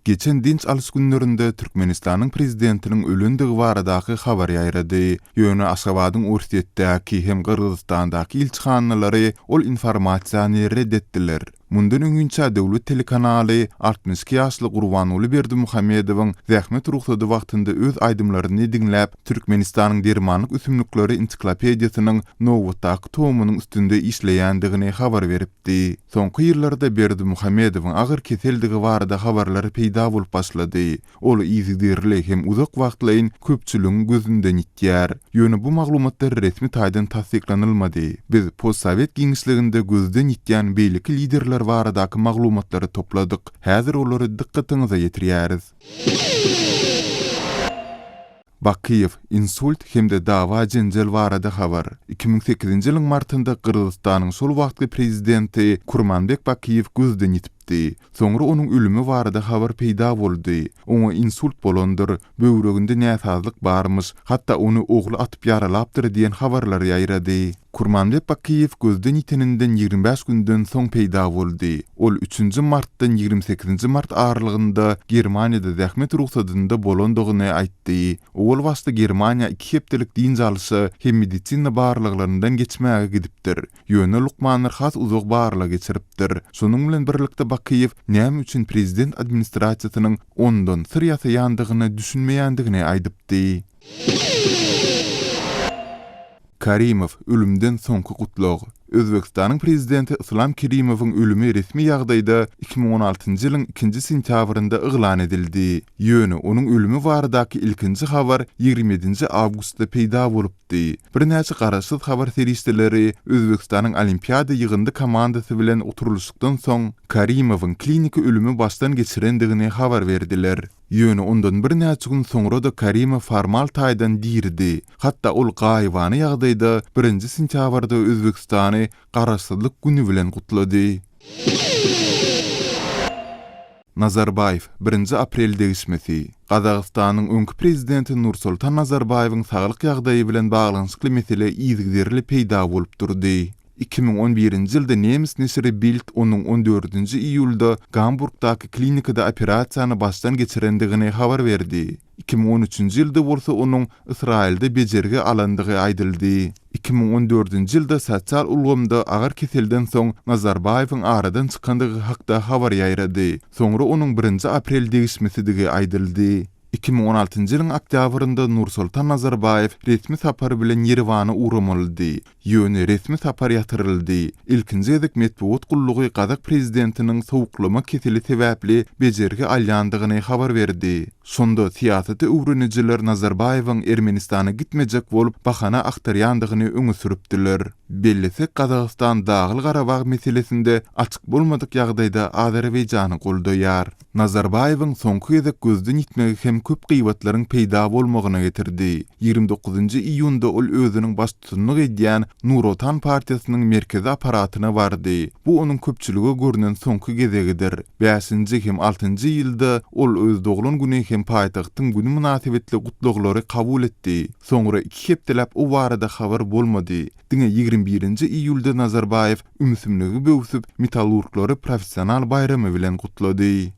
Geçen dynç alyş günlerinde Türkmenistanyň prezidentiniň ölendigi baradaky habar ýaýrady. Ýöne Aşgabadyň Orsýetdäki hem Gyrgyzystandaky ilçihanalary ol informasiýany ret etdiler. Mundan öňinçä döwlet telekanaly 62 ýaşly Gurbanguly Berdimuhamedowyň zähmet rugsady wagtynda öz aýdymlaryny diňläp, Türkmenistanyň dermanlyk ösümlikleri ensiklopediýasynyň nobatdaky tomunyň üstünde işleýändigini habar beripdi. Soňky ýyllarda Berdimuhamedowyň agyr keseldigi barada habarlar peýda bolup başlady. Ol yzygiderli hem uzak wagtlaýyn köpçüligiň gözünden ýitýär. Ýöne bu maglumatlar resmi taýdan tassyklanylmady. Biz postsowet giňişliginde gözden ýitýän beýleki liderler baradaky maglumatlary topladyk. Häzir olary dykgatyňyza ýetirýäris. Bakyýew, insult hem-de dawa-jenjel barada habar. 2008-nji ýylyň martynda Gyrgyzystanyň şol wagtky prezidenti Kurmanbek Bakyýew gözden ýitipdi. Soňra onuň ölümi barada habar peýda boldy. Oňa insult bolandyr, böwreginde näsazlyk barmyş, hatda ony ogly atyp ýaralapdyr diýen habarlar ýaýrady. Kurmanbek Bakyýew gözden ýiteninden 25 günden soň peýda boldy. Ol üçünji martdan 28-nji mart aralygynda Germaniýada zähmet rugsadynda bolandygyny aýtdy. Owal başda Germaniýa iki hepdelik dynç alşa hem medisina barlaglaryndan geçmäge gidipdir. Ýöne lukmanlar has uzak barlag geçiripdir. Şonuň bilen birlikde Bakyýew näme üçin prezident administrasiýasynyň ondan syr ýasaýandygyna düşünmeýändigini aýdypdy. Karimow, ölümden soňky gutlag. Özbegistanyň prezidenti Yslam Kerimowyň ölümi resmi ýagdaýda 2016-njy ýylyň ikinji sentýabrynda yglan edildi. Ýöne onuň ölümi baradaky ilkinji habar 27-nji awgustda peýda bolupdy. Birnäçe garaşsyz habar serişdeleri Özbegistanyň Olimpiada ýygyndy komandasy bilen oturylyşykdan soň Karimowyň kliniki ölümi başdan geçirendigini habar berdiler. Ýöne ondan birnäçe gün soňra-da Karimow formal taýdan diridi. Hatda ol gaýybana ýagdaýda birinji sentýabrda Özbegistany Garaşsyzlyk güni bilen gutlady. Nazarbaýew, birinji aprel degişmesi. Gazagystanyň öňki prezidenti Nursultan Nazarbaýewiň saglyk ýagdaýy bilen baglanyşykly mesele yzygiderli peýda bolup durdy. 2011-nji ýylda nemes neşiri Bild onuň on dördünji iýulda Gamburgdaky klinikada operasiýany başdan geçirendigini habar berdi. 2013-nji ýylda bolsa onuň Ysraýylda bejergi alandygy aýdyldy. 2014-nji ýylda sosial ulgamda agyr keselden soň Nazarbaýewiň aradan çykandygy hakda habar ýaýrady. Soňra onuň birinji aprel degişmesidigi aýdyldy. 2016-njy ýylyň oktýabrynda Nursultan Nazarbaýew resmi sapar bilen Ýerewana ugramalydy. Ýöne resmi sapar ýatyryldy. Ilkinji gezek metbugat gullugy gazak prezidentiniň sowuklama keseli sebäpli bejergi alýandygyny habar berdi. Şonda syýasaty öwrenijiler Nazarbaýewiň Ermenistana gitmejek bolup bahana agtarýandygyny öňe sürüpdiler. Bellesek, Gazagystan Dagly-Garabag meselesinde açyk bolmadyk ýagdaýda Azerbaýjany goldaýar. Nazarbaýewiň soňky gezek gözden ýitmegi hem köp gybatlaryň peýda bolmagyna getirdi. 29-njy iýunda ol özüniň baştutanlyk edýän Nur Otan partiýasynyň merkezi apparatyna bardy. Bu onuň köpçülige görnen soňky gezegidir. Bäşinji hem altynjy iýulda ol öz doglan güni hem paýtagtyň güni mynasybetli gutlaglary kabul etdi. Soňra iki hepdeläp o barada habar bolmady. Diňe 21-nji iýulda Nazarbaýew ümsümligi böwsüp, metallurglary professional baýramy bilen gutlady.